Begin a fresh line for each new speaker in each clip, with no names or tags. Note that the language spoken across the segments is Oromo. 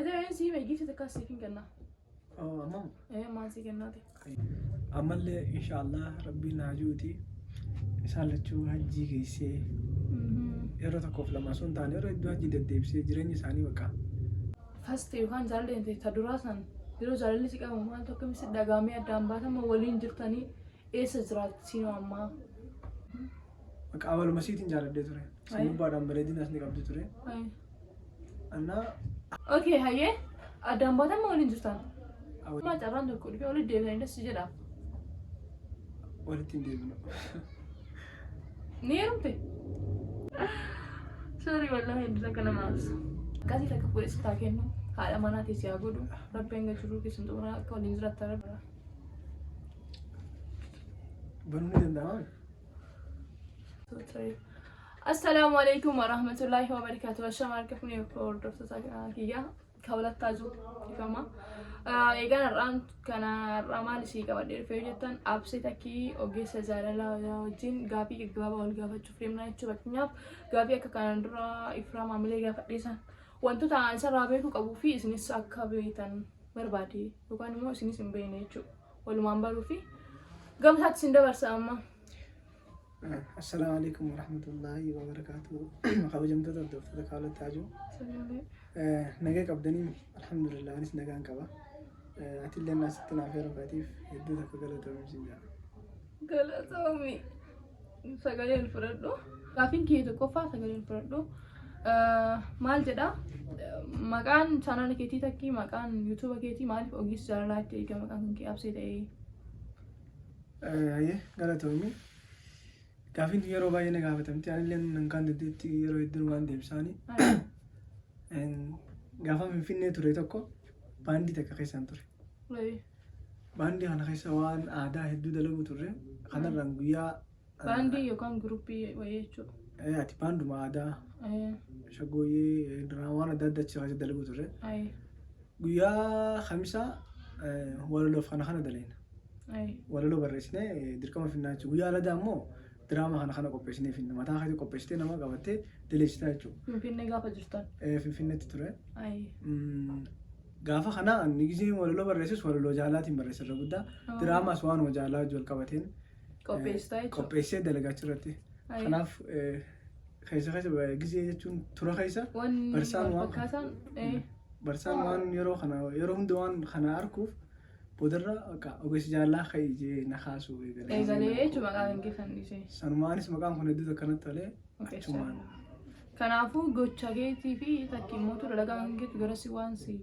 Baay'ee si hime giiftii takka siif hin kenna.
Oh, amma
Ee maal si kennaati?
Ammallee inshaallah rabbiin haa juuti isaan lachuu hajjii geessee yeroo tokkoof lama osoo hin taane yeroo hedduu hajjii deddeebisee jireenya isaanii bakka.
First yookaan jaalalli ta duraa san yeroo jaalalli si qabamu maaltu akkamitti si dhagaamee addaan baatama waliin jirtanii eessa jiraatti siinoo ammaa?
Maqaa waluma siitiin jaaladhee ture. Simbubbaadhaan bareedinaas ni qabdi ture. Annaa.
Okay, hayyee addaan baatama waliin jirtan. Ammaa carraan tokko dhufee walitti deebitanii das si jedha.
Walitti hin deebinu.
Ni heerumte? Sorry, wallahi hedduu takka nama aarsa. Akkasii takka fuudhee sitti haa kennu. Haadha manaa teessi haa godhu. Rabbi hanga jiruu keessan xumuraa akka waliin jiraattan rabbi.
Banuun ni danda'ama.
Assalaamu alaikum warahmatullahi wabarakatuh. Ashama harka fuunee hordoftoota kiyya kawlattaa jiru ifama. Egaan har'aan kana har'aa maal isii qabadhee dhufee jettan Absee Takkii ogeessa jaalalaa wajjin gaafii gaggabaabaa wal gaafachuuf deemna jechuudha. Fakkeenyaaf gaafii akka kanaan dura Ifraa maamilee gaafadhee san wantoota an isarraa beekuu qabuu fi isinis akka beektan barbaade yookaan immoo isinis hin beekne jechuudha. Walumaan baruu fi gamsaatti isin dabarsa amma.
Assalaamu alaikum warahmatullaahi wabarakaatuh. Kabajamtoota hordoftoota Kaalat Taajuu. Nagaa qabdanii? Alhamdulillah, anis nagaan qaba. Atillee asitti naaf yeroo keetiif hedduu takka galatoomi siin jedha.
Galatoomi. Sagaleen fudhadhu. Gaafiin kiyya tokkoffaa sagaleen fudhadhu. Maal jedha? Maqaan chaanaala keetii takkii maqaan YouTube keetii maaliif ogeessa jaalalaa itti eega maqaan kan kee Absee ta'ee?
Hayyee, galatoomi. Gaafiin tun yeroo baay'ee na gaafatamti. Anillee nan kaan deddeetti yeroo hedduu waan deebisaani. Gaafa Finfinnee ture tokko baandii takka keessaan ture. Baandii kana keessa waan aadaa hedduu dalagu turre. Kanarraan guyyaa
Baandii yookaan guruppii wayii jechuudha.
Ati baanduma aadaa shaggooyyee, diraamaa waan adda addaa achi keessa dalagu turre. Guyyaa Kamisaa walaloof kana kana daleena. Walaloo barreessinee dirqama finnaa jechuudha. Guyyaa aladaa immoo diraamaa kana kana qopheessinee finna. Mataa keetii qopheessitee nama qabattee daleessitaa jechuudha.
Finfinnee gaafa jirtan.
Finfinneetti ture. Gaafa kana ani gizeen walaloo barreessus walaloo jaalalaatiin barreessa irra guddaa. Diraamaas waanuma jaalalaa wajjin wal qabateen
Qopheessitaa jechuudha.
Qopheessee dalagaa achirratti. Kanaaf keessa keessa gizee jechuun tura keessa
Wanni
barsaan
wal
waan
fakkaataan
barsaan waan yeroo kana yeroo hunda waan kana arkuuf boodarra bakka ogeessa jaalalaa ka'e jee na kaasuu eegale.
Eegalee jechuudha maqaa kan keessan dhiisee.
Sanumaanis maqaan kun hedduu akkanatti tolee
Ogeessa
achumaan.
Kanaafuu gocha keetii fi takki immoo dalagaa kan keetu gara si waan si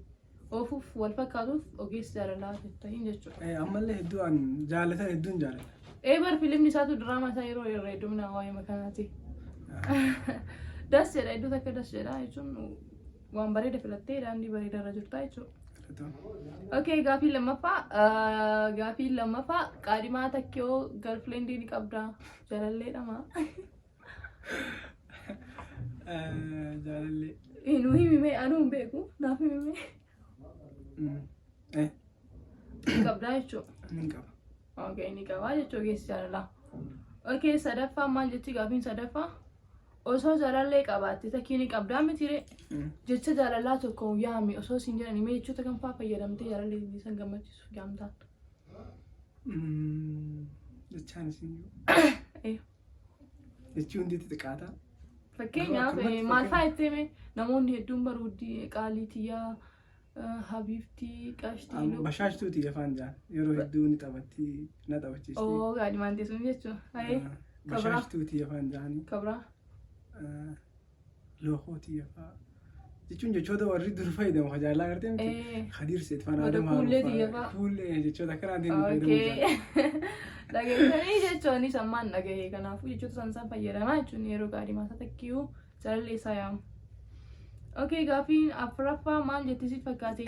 oofuuf wal fakkaatuuf ogeessa jaalalaa ta'in jechuudha.
Ammallee hedduu an jaalatan hedduun jaalata.
Ee bar filimni isaatu diraamaa isaa yeroo irra heddumina waa'ee makanaati. Das jedha, hedduu takka das jedha jechuun waan bareeda filattee daandii bareeda irra jirta jechuudha. Okay, gaafii lammaffaa qaadhimaa takkiyoo girlfriendii ni qabdaa jaalalleedha maa?
Jaalallee.
Nu himime, anuu hin beeku, naaf himime. Ni qabdaa jechuudha.
Ni qaba.
Okay, ni qabaa jechuudha ogeessi jaalalaa. Okay, sadaffaa maal jechi gaafiin sadaffaa? Osoo jaalallee qabaatte takkii ni qabdaa mitiree? Jecha jaalalaa tokko yaami osoo siin jedhanii mee jechoota kam fa'aa fayyadamtee jaalallee san gammachiisuuf yaamtaan?
Jechaan isin jechi hundi xixiqqaata.
Fakkeenyaaf
Akkanumatti
maal fa'aa jettee mee namoonni hedduun baruuddii qaalii tiyyaa, habiibtii, qashtii.
Bashaashtuuti afaan jaan yeroo hedduu ni taphatti, na taphachiisti.
Oo, gaadhi maanti sun jechuudha. Ayee kabraa.
Bashaashtuuti afaan jaanii.
Kabraa.
Lookootii afaa jechuun jechoota warri dur fayyadamu kajaallaa gartee miti. Kadiir seet faana
Wada
Adam
kuullee
Haaruu
tiyya fa'aa.
Kuullee jechoota akkanaatiin fayyadamu jaalladha.
Dhageessanii jechuunis ammaan dhagahe, kanaafuu jechoota san isaan fayyadamaa jechuun yeroo gaarii maasaa takkiyyuu jaalallee isaa yaamu. Okay, gaafiin afuraffaa maal jetti si fakkaate?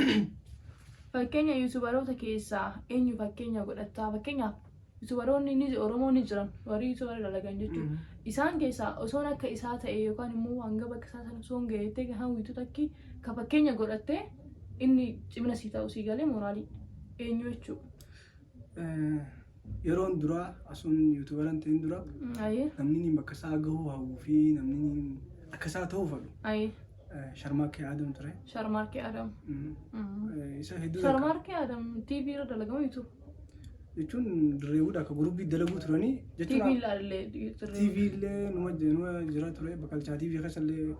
Fakkeenya YouTuberoota keessaa eenyu fakkeenya godhattaa? Fakkeenyaaf YouTuberoonni ni Oromoo ni jiran, warri YouTuber dalagan jechuudha. Isaan keessaa osoon akka isaa ta'e yookaan immoo hanga bakka isaa sana osoon ga'e jettee hawwitu takki ka fakkeenya godhattee inni cimina sii ta'u sii galee mooraalii eenyu jechuudha?
Yeroon duraa asuun YouTuberan ta'in dura namni inni bakka isaa gahuu hawwuu fi namni inni akka isaa ta'uu fedhu. Sharmaakee Adam ture.
Sharmaarkee Adam.
Isa hedduu takka
Sharmaarkee Adam TV irra dalagamu YouTube.
Jechuun dirreewudha akka guruppii dalaguu turanii jechuun.
TV ilaallee dirree.
TV illee numa jira ture, Bakalchaa TV keessa illee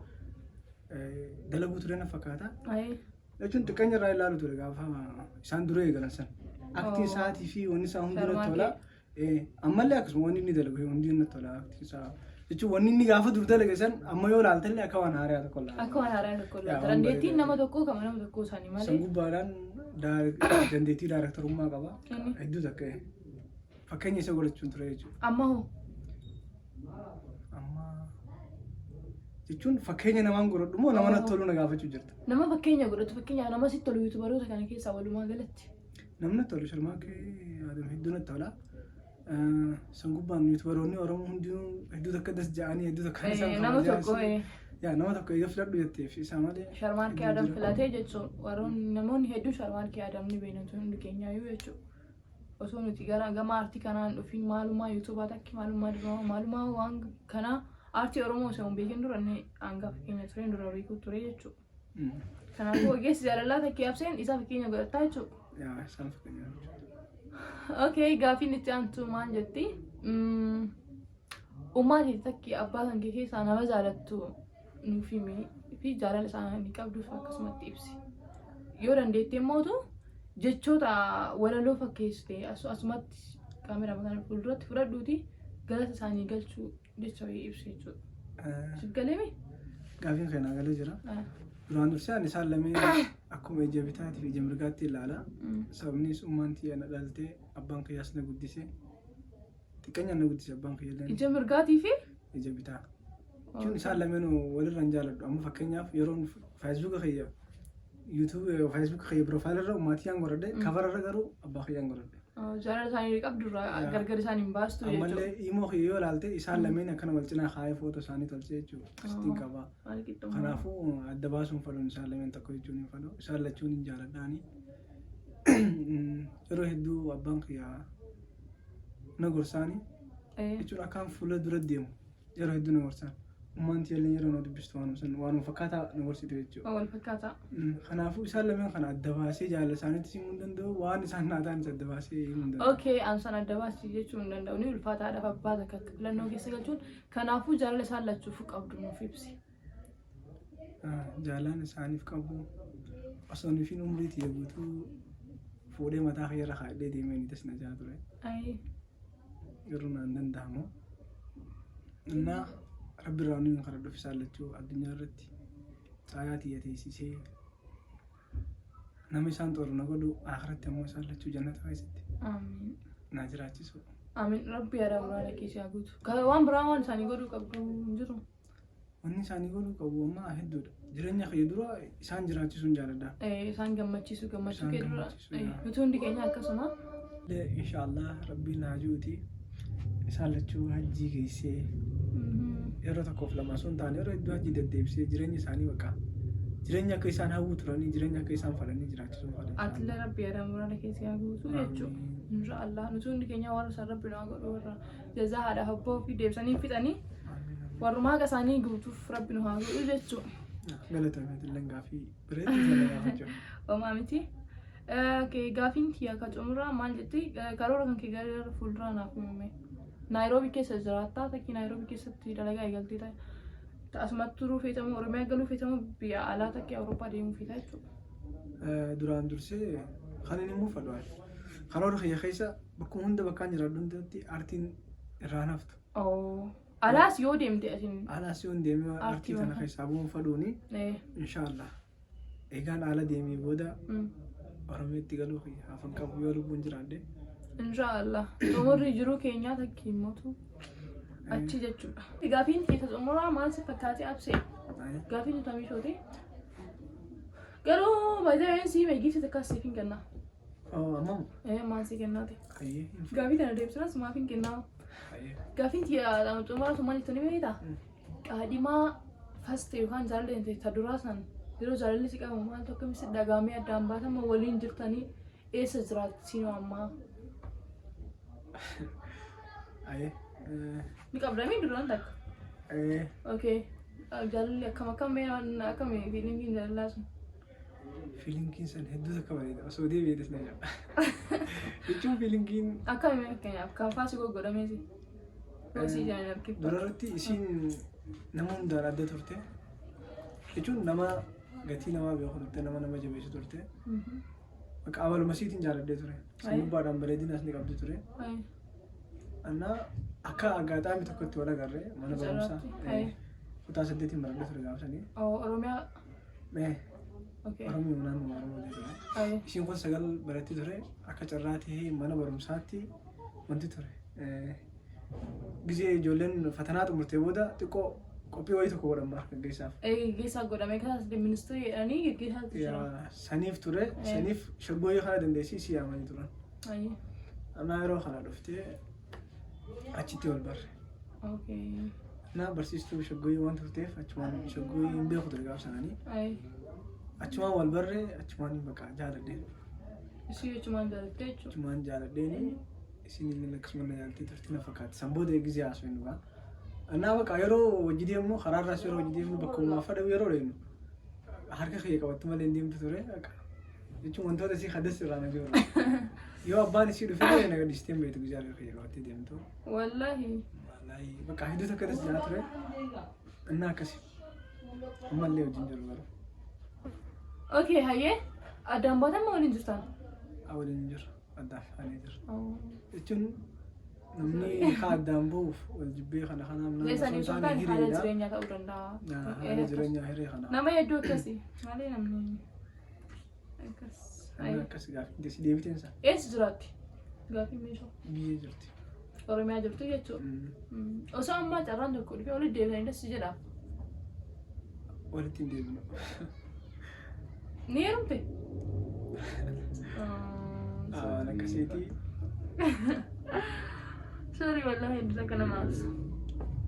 dalaguu ture na fakkaata. Jechuun xiqqeenya irraa ilaalu ture gaafa isaan dura eegalan san. Aktiin isaatii fi wanni isaa hundi natti tola. Ammallee akkasuma wanni inni dalagu hundi natti tola aktiin isaa. Jechuun wanni inni gaafa dur dalage san amma yoo ilaalte illee akka waan haaraa tokko ilaala.
Akka waan haaraa tokko
Yaa,
ilaala.
waan
Dandeettiin
bareedaa.
nama tokkoo kama nama tokkoo isaanii
San
malee.
gubbaadhaan dandeettii daarektarummaa qaba.
Inni?
Hedduu takka fakkeenya isa godhachuun ture jechuudha.
Amma hoo?
Amma jechuun fakkeenya namaan godhadhu moo nama natti tolu na gaafachuu jirta?
Nama fakkeenya godhatu, fakkeenyaaf nama sitti tolu YouTuberoota kana keessaa walumaa galatti.
Namni natti tolu Sharmaakee Adam hedduu natti tola. San gubbaan YouTuberoonni Oromoo hundinuu hedduu takka das ja'anii hedduu takka isaan
Nama
kabajaa
tokko
Yaa, nama tokko eega filadhu jetteef isaa malee.
Sharmaarkee
hedduu
Adam
jira.
filatee jechuun warroonni namoonni hedduu Sharmaarkee Adam ni beeknatu hundi keenyaayyuu jechuudha. Osoo nuti gara gama aartii kanaan dhufiin maalummaa YouTubaa takki, maalummaa diraamaa, maalummaa waan kanaa, aartii Oromoo osoo hin beekin dura inni hangafa keenya ture, dura beekuu ture jechuudha. Kanaafuu ogeessi jaalalaa takkii abseen isaa fakkeenya godhataa jechuudha.
Yaa, isaan fakkeenya jechuudha.
Okay, gaafiin itti aantu maal jetti? Ummaa keetii takki abbaa kan kee keessaa nama jaalattu nuuf himi fi jaalala isaanii qabduuf akkasumatti ibsi. Yoo dandeette immootu jechoota walaloo fakkeessite asumatti kaameraa kana fuulduratti fudhadhuuti galata isaanii galchuu jecha wayii ibsi jechuudha. Siif galeemi?
Gaafiin keenyaa galee jira. Duraan dursee ani isaan lameen akkuma ija bitaatii fi ija mirgaatti ilaala. Sababnis ummaan tiyya na dhaltee, abbaan kiyyaas na guddise. Xiqqeenyaan na guddise abbaan kiyya illee.
Ija mirgaatii fi
Ija bitaa. Jechuun isaan lameen walirra hin jaaladhu. Amma fakkeenyaaf yeroon Facebooka kiyya, YouTube Facebooka kiyya profile irra ummaa tiyyaan godhadhe, cover irra garuu abbaa kiyyaan godhadhe.
Jaalala isaanii qabdurraa gargar isaan hin baastu jechuudha.
Ammallee imo kiyya yoo ilaalte isaan lameen akkana wal cinaa kaayee footoo isaanii tolchee jechuudha. Akkasittiin qaba.
Maal qixxummaa.
Kanaafuu adda baasuun fedhuun isaan lameen tokko jechuun hin fedhu. Isaan lachuun hin jaaladhaani. Yeroo hedduu abbaan kiyya na gorsaani jechuun akkaan fuula dura deemu yeroo hedduu na gorsaan. Ummaan tiyyallee yeroo na dubbistu waanuma san waanuma fakkaataa na gorsitu jechuudha.
Wal fakkaataa.
Kanaafuu isaan lameen kana adda baasee jaalala isaaniitti himuu hin danda'u, waan isaan naa ta'anis adda baasee himuu hin danda'u.
Okay, an san adda baasii jechuu hin danda'u. Ni ulfaataadhaaf abbaa takka akka filannoo keessa galchuun. Kanaafuu jaalala isaan lachuuf qabdu nuuf ibsi.
Jaalaan isaaniif qabu osoo nufiin umrii tiyya guutuu fuudhee mataa kiyya irra kaa'adhee deemee ni tas na jaa ture. Garuu naan danda'amu. Innaa rabbi irraa inni kadhadhuuf isaan lachuu addunyaa irratti caayaa tiyya teessisee nama isaan xooru na godhu, akhiratti ammoo isaan lachuu jannata keessatti
Amiin.
na jiraachisu.
Amiin. Rabbi yaada muraasa keessa haa guutu. Waan biraa waan isaanii godhuu qabdu hin jiru.
Wanni isaanii godhuu qabu ammaa hedduudha. Jireenya kiyya dura isaan jiraachisuun jaaladha.
Isaan gammachiisu, gammachuu
Isaan
kee dura.
gammachiisuu, yaa.
Nuti hundi keenya akkasuma.
Inshaallah rabbiin haa ji'uuti. Isaan lachuu hajjii geessee yeroo tokkoof lama osoo hin taane yeroo hedduu hajjii deddeebisee jireenya isaanii bakka jireenya akka isaan hawwuu turanii, jireenya akka isaan fadhanii jiraachisuun fadha.
Atillee rabbi yaada muraasa keessa haa guutu jechuudha. Inshaallah nuti hundi keenya warra isaan rabbi nu haa godhu, warra jazaa haadhaaf abbaa ofii deebisanii fixanii warrumaa haqa isaanii guutuuf rabbi nu haa godhu jechuudha.
Galatoomi, atillee gaafii bareedduu sana gaafachuu.
Homaa miti. Okay, gaafiin kiyya ka xumuraa maal jetti? Karoora kan kee gara fuulduraa naaf himame. Naayiroobii keessa jiraattaa takkii Naayiroobii keessatti dalagaa eegaltee ta'e. Asumatti turuu feetamu, Oromiyaa galuu feetamu, biyya alaa takkii Awurooppaa deemuu feetaa jechuudha.
Duraan dursee kan inni immoo fadhu karoora kiyya keessa bakkuma hunda bakkaan jiraadhu hundatti aartiin irraa haftu.
Oh. Alaas yoo deemte asin.
Alaas yoo deemee
Aartii
aartii tana keessaa bu'uun fadhuuni inshaallah. Eegaan haala deemee booda Oromiyaatti galuu kiyya hafan qabu yoo lubbuun jiraadhe.
Inshaallah. Xumurri jiruu keenyaa takkii immoo achi jechuudha. Gaafiin keessa xumuraa maal si fakkaate absee? Gaafiin tutamii shooti. Garuu baay'ee si hime giifti takka siif hin kennaa.
Ammamu?
Maal si kennaati?
Ayyee.
Gaafii kana deebisinas maaf hin kennaa?
Ayyee.
Gaafiin xumuraa sun maal jettanii beektaa? Qaadhimaa faste yookaan jaalalli ta duraa san yeroo jaalalli si qabamu maaltu akkamitti si dhagaamee addaan baatama waliin jirtanii eessa jiraatti siinoo ammaa?
Ayyee.
Ni qabdamii duraan takka? Okay. Jaalalli akkam akkam mee akkami feelingiin jaalalaa sun?
Feelingiin san hedduu takka bareeda. Osoo deebi'eetis na jedha. Jechuun feelingiin
Akkami mee fakkeenyaaf kan faa si goggodhameesi? Yoo sii jedhan harkifta.
Durarratti isiin nama hundaan adda turte. Jechuun nama gatii namaa beeku turte, nama nama jabeessu turte. Bakka amaluma isiitiin jaaladhee ture. Sanyummaadhaan bareedinaas ni qabdi ture. Annaa akka aggaxaamii tokkotti wal agarre mana barumsaa. Kutaa saddeetiin baradhee ture gaafa sanii.
Oromiyaa.
Mee Oromiyaa naannoo Oromoo ture. Isiin kun sagal baratti ture, akka carraa ta'ee mana barumsaatti wanti ture. Gizee ijoolleen fatanaa xumurtee booda xiqqoo qophii wayii tokko godhan maaf gaggeessaaf.
Gaggeessaa godhame kanas ministirii jedhanii gaggeessaatu jira.
Saniif ture, saniif shaggooyyee kana dandeessii si yaamanii turan. Anaa yeroo kana dhuftee achitti wal barre. Naa barsiistuu shaggooyyee waan turteef achumaan shaggooyyee hin beeku ture gaafa sananii. Achumaan wal barre, achumaan bakka jaaladheen.
Isii achumaan jaalattee jechuudha.
Achumaan jaaladheeni, isin illee akkasuma na jaallattee turte na fakkaatti. San booda eegizee haasoo hin dhugaa. Annaa bakka yeroo hojii deemnu, karaarraas yeroo hojii deemnu, bakka uumaa fadha yeroo deemnu harka kiyya qabattu malee hin deemtu ture. Akka jechuun wantoota isii hadas irraa na jiru. Yoo abbaan isii dhufee na gadhiistee hin beektu gizee harka kiyya qabattee deemtu.
Wallaahi.
Wallaahi bakka hedduu takka das jaa ture. Innaa akkasi. Ammallee wajjin jiru garuu.
Okay, hayyee addaan baatan moo waliin jirtan?
Waliin jiru. Addaan baanee jira. Jechuun namni haa addaan bahuuf wal jibbee kana kanaaf nama
Leessanii
osoo
osoo
hin
hin
taane
taane haala
hireedha.
jireenyaa ta'uu danda'a.
Haala jireenyaa hiree kana.
Nama hedduu akkasi malee namni akkas.
Namni akkas gaaffii si deebiteen isaa
Eessa jiraatti? Gaaffii meeshaa.
Biyya jirti.
Oromiyaa jirtu jechuudha. Osoo ammaa carraan tokko dhufee walitti deebi'anii das jedha.
Walitti hin deebinu.
Ni heerumte?
Waan akkasiiti.
Sorry, wallahi hedduu takka nama aarsa.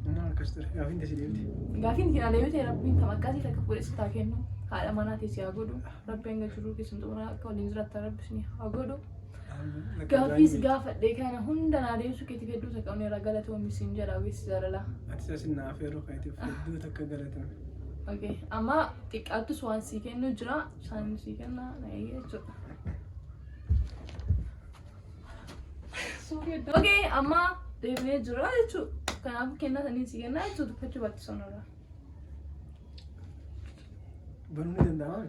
Nama akkas ture. Gaaffiin si deebite.
Gaaffiin itti deebite, Rabbiin tam akkasii takka fuudhee si haa kennu. Haadha manaa teessi haa godhu. Rabbiin hanga jiruu keessan xumuraa akka waliin jiraattan Rabbi isin haa godhu. Gaaffiis gaafadhe kana hunda naa deebisuu keetiif hedduu takka onnee irraa galatoomi siin jedha ogeessi jaalalaa.
Ati asin naaf yeroo keetiif hedduu takka galatoomi.
Okay. Amma xiqqaattus waan sii kennu jira. Isaan sii kenna na eegi jechuudha. Okay, amma deebinee jira jechuudha. Kanaafuu kennaa sanii sii kennaa jechuudha, tuffachuu baatti sonarraa.
Banuun ni danda'amaa?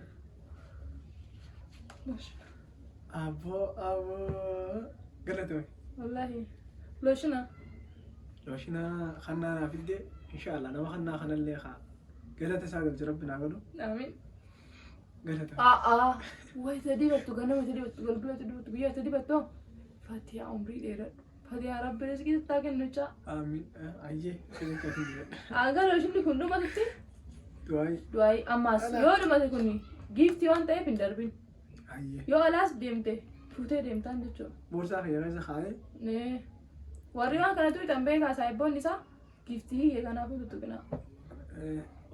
Aboo aboo galatoomi.
Wallaahi. Looshina.
Looshina kannaa naa fidde, inshallah nama kannaa kanallee haa galata isaa galchu Rabbi naa godhu.
Amiin.
Galata.
A'aa. Wayita dibattu, ganama itti dibattu, galgala itti dibattu, guyyaa itti dibattu. Fatiyaa, umrii dheeradhu. Fatiyaa, Rabbi riskii sittaa kennu jechaa.
Amiin. Ayyee akkasitti asin jedha.
Aga looshinni kun dhumatutti
Du'aayi.
Du'aayi ammaas yoo dhumate kun giiftii waan ta'eef hin darbin.
Ayyee.
Yoo alaas deemte fuutee deemtaan jechuudha.
Boorsaa kiyya keessa kaa'ee.
Nee. Warri waan kana tuqxan beekaa, saayibboonni isaa giiftii hiyyee kanaafuu tuttuqinaa.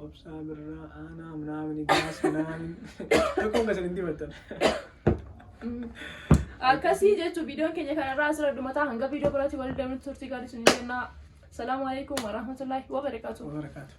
Obsaa birraa aanaa minaamin gaas minaamin tokkoon keessan hin dibattan.
Akkasii jechuun viidiyoon keenya kanarraa asirra dhumataa, hanga viidiyoo biraatti wal deemnu turtii gaarii isin jennaa. Salaamu alaikum warahmatullahi wabarakatuh.
Wabarakaatu.